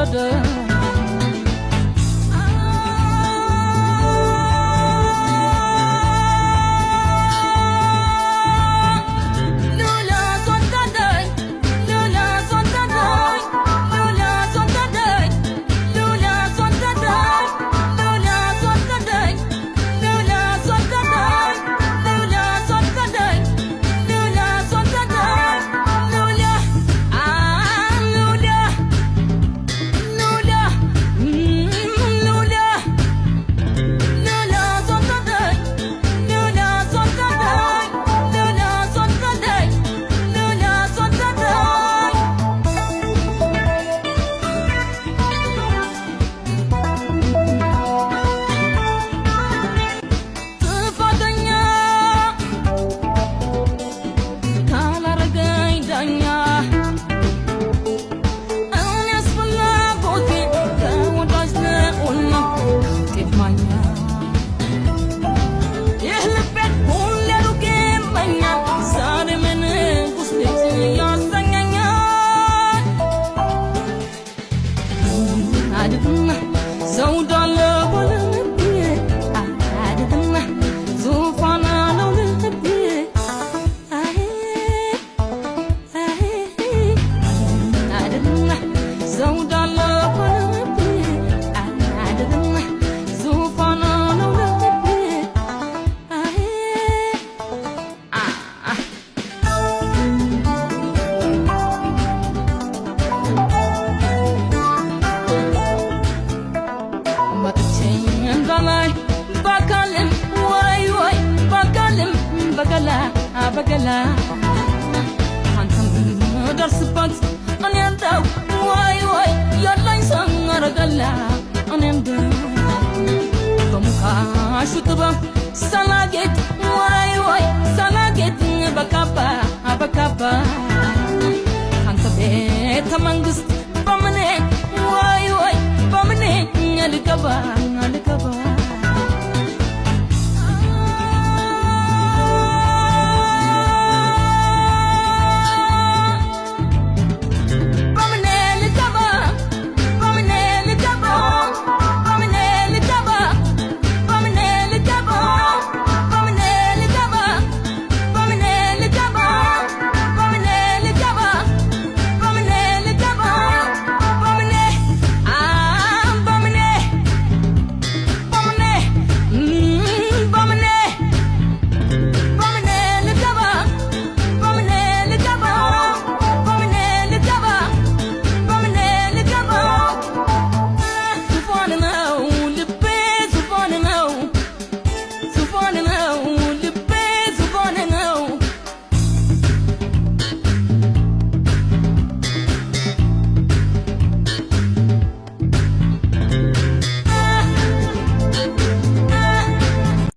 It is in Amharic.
አስወደደኝ። ልዑል አስወደደኝ፣ ልዑል አስወደደኝ፣ ልዑል አስወደደኝ፣ ልዑል አስወደደኝ፣ ልዑል አስወደደኝ፣ ልዑል አስወደደኝ፣ ልዑል አስወደደኝ፣ ልዑል አስወደደኝ፣ ልዑል አ ልዑል ልዑል ልዑል ልዑል አስወደደኝ፣ ልዑል አስወደደኝ፣ ልዑል አስወደደኝ፣ ልዑል አስወደደኝ። ጥፋተኛ ካላረገኝ ዳኛ፣ እኔስ ፍላጎቴ ከወዳጅ ልዑል ነው ጤፍ ማኛ። ይህ ልቤን ሁሌ ሩቅ ይመኛል፣ ዛሬም የንጉሥ ልጅ ያሰኘኛል። አይደለም ዘውድ አለው ልቤ፣ አይደለም ዙፋን አለው ልቤ፣ አይ አይ አይደለም ዘውድ አለው ልቤ፣ አይደለም ዙፋን አለው ልቤ፣ አይ አ መጥቼ እንዳላይ በአካልም ወይ ወይ በአካልም በገላ በገላ አንተም ደርስበት እኔ እንደው ወይ ወይ ያለኝ ሰረገላ፣ እኔ እንደው በሙካሹ ጥበብ ሳላጌጥ ወይ ወይ ሳላጌጥ በካባ በካባ ካንተ ቤተ መንግስት በምኔ ወይ ወይ በምኔ ልገባ?